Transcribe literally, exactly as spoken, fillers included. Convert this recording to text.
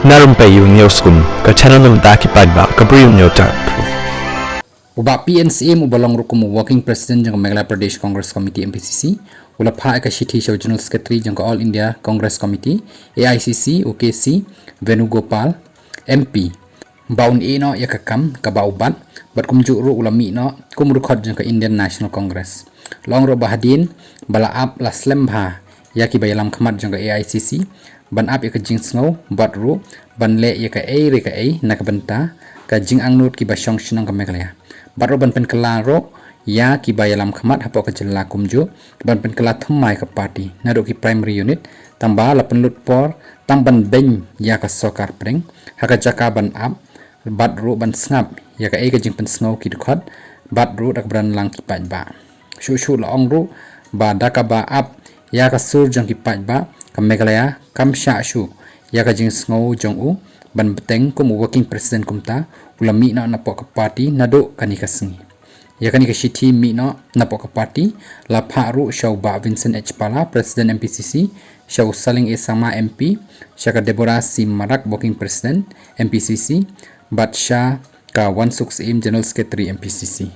Na Rympei U Hynñiewskum, ka channel na ka bynta ki paidbah ka Bri U Hynñiewtrep. U Bah P N Syiem uba long ruh kum u Working President jong ka Meghalaya Pradesh Congress Committee, M P C C, u la phah ïa ka shithi sha u General Secretary jong ka All India Congress Committee, A I C C, u K C Venugopal, M P, ba un ïeh noh ïa ka kam kaba u bat, bad kumjuh ruh u la mih noh kum u dkhot jong ka Indian National Congress. La ong ruh ba hadien ba la ap, la slem bha ïa kiba ïalam khmat jong ka A I C C ban ap ïa ka jingsngew, bad ruh ban leh ïa kaei re kaei na ka bynta ka jingangnud kiba shong shnong ka Meghalaya, bad ruh ban pynkylla ruh ïa kiba ïalam khmat hapoh ka jylla kumjuh, ban pynkylla thymmai ka party naduh ki primary unit, tangba la pynlut por tang ban beiñ ïa ka sorkar pdeng, ha ka jaka ban ap bad ruh ban sngap ïa kaei ka jingpynsngew ki dkhot bad ruh da ka bynrap lang ki paidbah. Shuh shuh la ong ruh ba da kaba ap ïa ka sur jong ki paidbah, ka Meghalaya kam shah shuh ïa ka jingsngew jong u ban bteng kum u Working President. Kumta u la mih noh napoh ka party naduh kane ka sngi. Ïa kane ka shithi mih noh napoh ka party la phah ruh sha u Bah Vincent H Pala, President M P C C, sha u Saleng A Sangma, M P, sha ka Deborah C Marak, Working President M P C C, bad sha ka Wansuk Syiem, General Secretary M P C C.